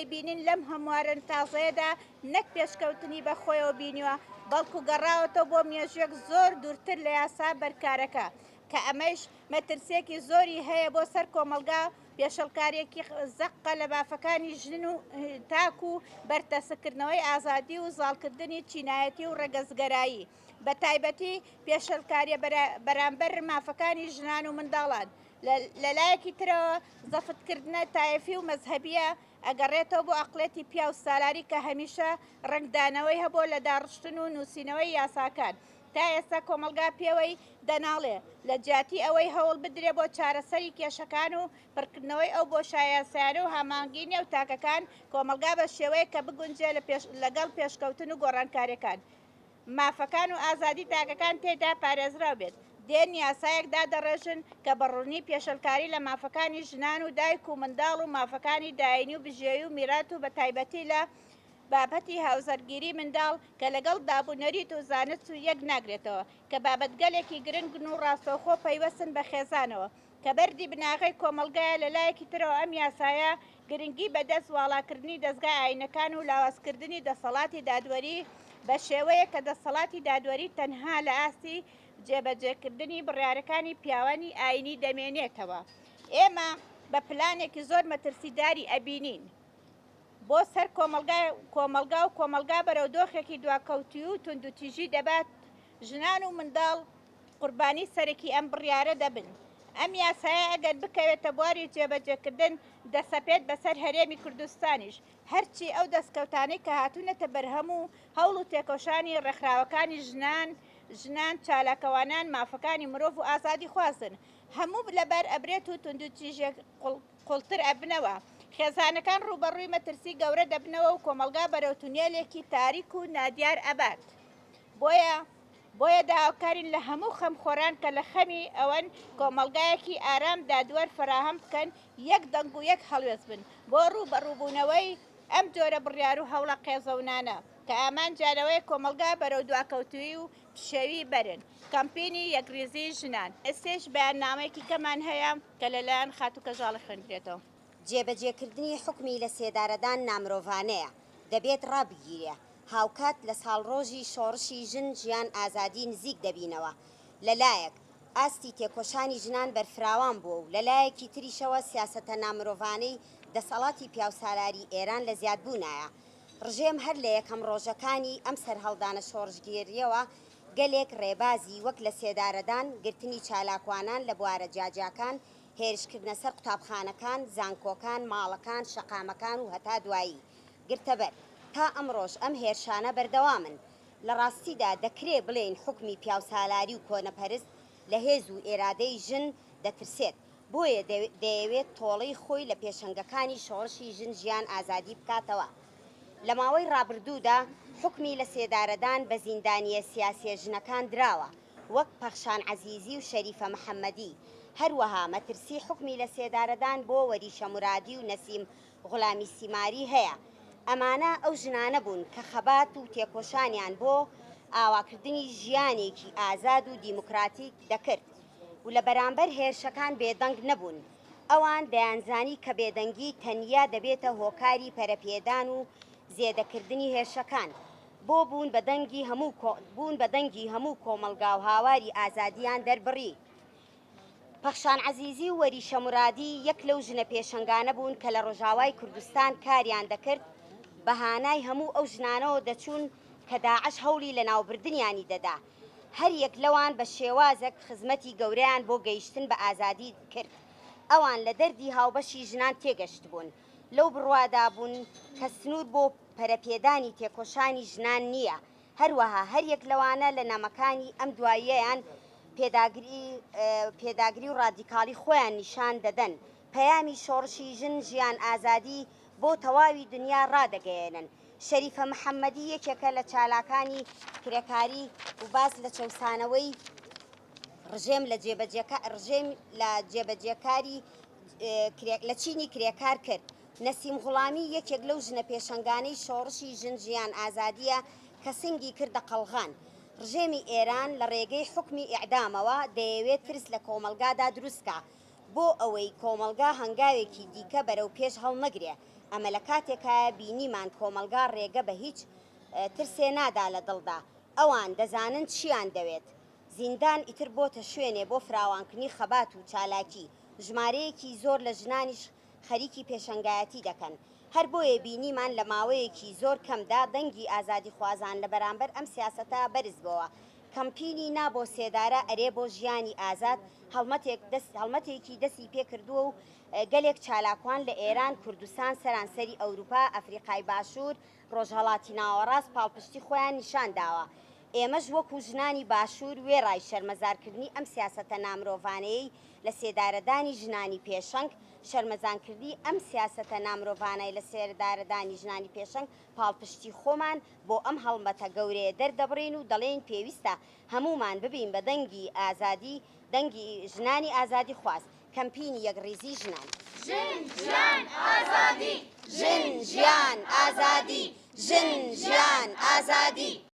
ئەیبینین لەم هەموارە تازەیەدا نەک پێشکەوتنی بە خۆیەوە بینیوە، بەڵکو گەڕاوەتەوە بۆ مێژووێک زۆر دوورتر لە یاسا بەرکارەکە، کە ئەمەیش مەترسییەکی زۆری هەیە بۆ سەر کۆمەڵگا، پێشڵکارییەکی زەقە لە مافەکانی ژن و تاک و بەرتەسککردنەوەی ئازادی و زاڵکردنی چینایەتی و ڕەگەزگەرایی، بە تایبەتی پێشێلکارییە بەرامبەر مافەکانی ژنان و منداڵان. لە لایەکی ترەوە زەفتکردنە تایەفی و مەزهەبییە ئەگەڕێتەوە بۆ ئەقڵێتی پیاو سالاری کە هەمیشە ڕەنگدانەوەی هەبووە لە داڕشتن و نووسینەوەی یاساکان تا ئێستا کۆمەڵگا پێوەی دەناڵێ لە جیاتی ئەوەی هەوڵ بدرێ بۆ چارەسەری کێشەکان و پڕکردنەوەی ئەو بۆشایە یاسایانە و هاماهەنگی نێو تاکەکان کۆمەڵگا بە شێوەیەک کە بگونجێ لەگەڵ پێشکەوتن و گۆڕانکاریەکان مافەکان و ئازادی تاکەکان تێیدا پارێزراو بێت، دێن یاسایەک دادەڕێژن کە بە ڕوونی پێشێلکاری لە مافەکانی ژنان و دایک و منداڵ و مافەکانی دایینی و بژێوی و میرات و بە تایبەتی لە بابەتی هاوسەرگیری منداڵ کە لەگەڵ داب و نەریت و زانست و یەک ناگرێتەوە کە بابەتگەلێکی گرنگن و ڕاستەوخۆ پەیوەستن بە خێزانەوە کە بەردی بناغەی کۆمەڵگایە لە لایەکی ترەوە ئەم یاسایە گرنگی بە دەست واڵاکردنی دەزگا ئاینەکان و لاوازکردنی دەسەڵاتی دادوەری بە شێوەیەک کە دەسەڵاتی دادوەری تەنها لە ئاستی جێبەجێکردنی بڕیارەکانی پیاوانی ئاینی دەمێنێتەوە ئێمە بە پلانێکی زۆر مەترسیداری ئەبینین بۆ سەر کۆمەڵگا و کۆمەڵگا بەرەو دۆخێکی دواکەوتووی و توندوتیژی دەبات ژنان و منداڵ قوربانی سەرەکی ئەم بڕیارە دەبن. ئەم یاسایە ئەگەر بکەوێتە بواری جێبەجێکردن دەسەپێت بەسەر هەرێمی کوردستانیش. هەرچی ئەو دەستکەوتانەی کە هاتوونەتە بەرهەم و هەوڵ و تێکۆشانی ڕێکخراوەکانی ژنان، ژنان، چالاکەوانان، مافەکانی مرۆڤ و ئازادیخوازن هەموو لەبار ئەبرێت و توندوتیژیەک قوڵتر ئەبنەوە. خێزانەکان ڕووبەڕووی مەترسی گەورە دەبنەوە و کۆمەڵگا بەرەو تونێلێکی تاریک و نادیار ئەبات. بۆیە بۆیە داواکارین لە هەموو خەمخۆران کە لە خەمی ئەوەن کۆمەڵگایەکی ئارام دادوەر فەراهەم بکەن یەک دەنگ و یەک هەڵوێست بن بۆ ڕووبەڕووبوونەوەی ئەم جۆرە بڕیار و هەوڵە قێزەونانە کە ئامانجیان ئەوەیە کۆمەڵگا بەرەو دواکەوتوویی و پشێوی بەرن. کەمپینی یەکڕیزیی ژنان. ئێستێش بەیاننامەیەکی کەمان هەیە کە لەلایەن خاتوو کەژاڵی خوێندرێتەوە. جێبەجێکردنی حوکمی لەسێدارەدان نامرۆڤانەیە، دەبێت ڕابگیرێ. هاوکات لە ساڵڕۆژی شۆڕشی ژن ژیان ئازادی نزیک دەبینەوە. لە لایەک، ئاستی تێکۆشانی ژنان بەرفراوان بووە و لە لایەکی تریشەوە سیاسەتە نامرۆڤانەی دەسەڵاتی پیاوسالاری ئێران لە زیادبوونایە. ڕژێم هەر لە یەکەم ڕۆژەکانی ئەم سەرهەڵدانە شۆڕشگێرییەوە گەلێک ڕێبازی وەک لەسێدارەدان، گرتنی چالاکوانان لە بوارە جیاجیاکان، هێرشکردنە سەر قوتابخانەکان، زانکۆکان، ماڵەکان، شەقامەکان و هەتا دوایی. گرتەبەر. تا ئەمڕۆش ئەم هێرشانە بەردەوامن. لە ڕاستیدا دەکرێ بڵێین حوکمی پیاوسالاری و کۆنەپەرست لە هێز و ئێرادەی ژن دەترسێت، بۆیە دەیەوێت تۆڵەی خۆی لە پێشەنگەکانی شۆڕشی ژن ژیان ئازادی بکاتەوە. لە ماوەی ڕابردوودا حوکمی لەسێدارەدان بە زیندانییە سیاسییە ژنەکان دراوە، وەک پەخشان عەزیزی و شەریفە محەمەدی، هەروەها مەترسی حوکمی لەسێدارەدان بۆ وەریشە مورادی و نەسیم غولامی سیماری هەیە. ئەمانە ئەو ژنانە بوون کە خەبات و تێکۆشانیان بۆ ئاواکردنی ژیانێکی ئازاد و دیموکراتیک دەکرد و لە بەرامبەر هێرشەکان بێدەنگ نەبوون. ئەوان دەیانزانی کە بێدەنگی تەنیا دەبێتە هۆکاری پەرەپێدان و زێدەکردنی هێرشەکان. بۆ بوون بە دەنگی هەموو بوون بە دەنگی هەموو کۆمەڵگا و هاواری ئازادییان دەربڕی. پەخشان عەزیزی و وەریشە مورادی یەک لەو ژنە پێشەنگانە بوون کە لە ڕۆژاوای کوردستان کاریان دەکرد، بە هانای هەموو ئەو ژنانەوە دەچوون کە داعش هەوڵی لەناوبردنیانی دەدا، هەر یەک لەوان بە شێوازەک خزمەتی گەورەیان بۆ گەیشتن بە ئازادی کرد، ئەوان لە دەردی هاوبەشی ژنان تێگەشتبوون، لەو بڕوادا بوون کە سنوور بۆ پەرەپێدانی تێکۆشانی ژنان نییە، هەروەها هەریەک لەوانە لە نامەکانی ئەم دواییەیان پێداگری پێداگری و ڕادیکاڵی خۆیان نیشان دەدەن، پەیامی شۆڕشی ژن ژیان ئازادی بۆ تەواوی دنیا ڕادەگەیەنن. شەریفە محەممەدی یەکێکە لە چالاکانی کرێکاری و باس لە چەوسانەوەی ڕژێم لە جێبەجێکا ڕژێم لە جێبەجێکاری لە چینی کرێکار کرد. نەسیم غوڵامی یەکێک لەو ژنە پێشەنگانەی شۆڕشی ژن ژیان ئازادییە کە سنگی کردە قەڵغان. ڕژێمی ئێران لە ڕێگەی حوکمی ئیعدامەوە دەیەوێت ترس لە کۆمەڵگادا دروستکا بۆ ئەوەی کۆمەڵگا هەنگاوێکی دیکە بەرەو پێش هەڵنەگرێ. ئەمە لە کاتێکایە بینیمان کۆمەڵگا ڕێگە بە هیچ ترسێ نادا لە دڵدا. ئەوان دەزانن چیان دەوێت. زیندان ئیتر بۆتە شوێنێ بۆ فراوانکردنی خەبات و چالاکی، ژمارەیەکی زۆر لە ژنانیش خەریکی پێشەنگایەتی دەکەن. هەر بۆیە بینیمان لە ماوەیەکی زۆر کەمدا دەنگی ئازادیخوازان لە بەرامبەر ئەم سیاسەتە بەرز بۆوە. کەمپینی نا بۆ سێدارە ئەرێ بۆ ژیانی ئازاد هەڵمەتێک هەڵمەتێکی دەستی پێکردووە و گەلێک چالاکوان لە ئێران، کوردستان، سەرانسەری ئەوروپا، ئەفریقای باشوور، ڕۆژهەڵاتی ناوەڕاست پاڵپشتی خۆیان نیشان داوە. ئێمەش وەکوو ژنانی باشوور وێڕای شەرمەزارکردنی ئەم سیاسەتە نامرۆڤانەیەی لە سێدارەدانی ژنانی پێشەنگ، شەرمەزانکردنی ئەم سیاسەتە نامرۆڤانەی لە سێدارەدانی ژنانی پێشەنگ پاڵپشتی خۆمان بۆ ئەم هەڵمەتە گەورەیە دەردەبڕین و دەڵێین پێویستە هەموومان ببین بە دەنگی ئازادی دەنگی ژنانی ئازادیخواز، کەمپینی یەکڕیزی ژنان. ژن ژیان ئازادی ژن ژیان ئازادی ژن ژیان ئازادی.